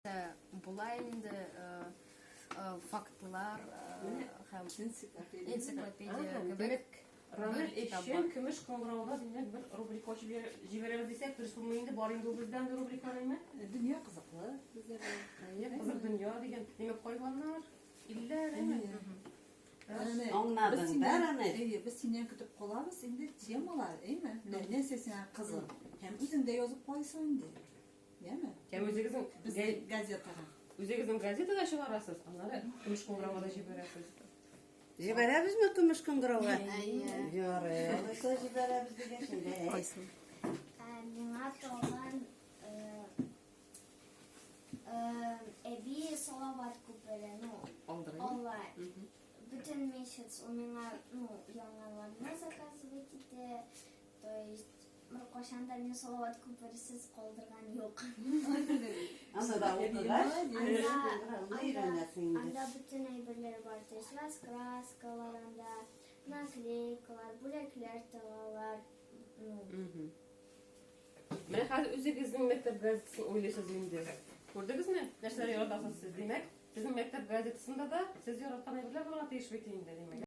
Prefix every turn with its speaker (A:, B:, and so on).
A: Була инде фактлар һәм энциклопедия кебек.
B: Рамил өчен Көмеш кыңгырауда, димәк, бер рубрика ачып җибәрәбез дисәк, дөрес булмый инде, бар инде ул бездә андый рубрикалар, әйме?
C: Дөнья кызыклы бездә дә.
B: Әйе, кызык дөнья дигән. Димәк, хайваннар, илләр, әйме?
D: Аңладың да, Рамил?
C: Әйе, без синнән көтеп калабыз инде темалар, әйме? Нәрсә сиңа кызык? Һәм үзең дә язып карыйсың инде. Яме?
B: Һәм үзегезнең
C: Безнең газетага.
B: Үзегезнең газетада чыгарасыз, аннары Көмеш кыңгырауга да җибәрәсез.
D: Җибәрәбезме Көмеш кыңгырауга?
A: Әйе.
D: Ярый, алайса җибәрәбез дигәч инде.
A: Кайсын?
E: Миңа тагын әби Салават күпере, ну,
B: Алдырыйм.
E: ала. Бөтен месяц ул миңа, ну, яңаларны заказывать итә. То есть Беркайчан да мине Салават күперсез калдырган юк.
D: Анда да укыгач, анда өйрәнәсең инде.
E: Анда бөтен әйберләр бар, то есть раскраскалар анда, наклейкалар, бүләкләр тыгалар. Ну.
B: Менә хәзер үзегезнең мәктәп газетасын уйлыйсыз инде. Күрдегезме? Нәрсәләр яратасыз сез? Димәк, сезнең мәктәп газетасында да сез яраткан әйберләр булырга тиеш бит инде, димәк.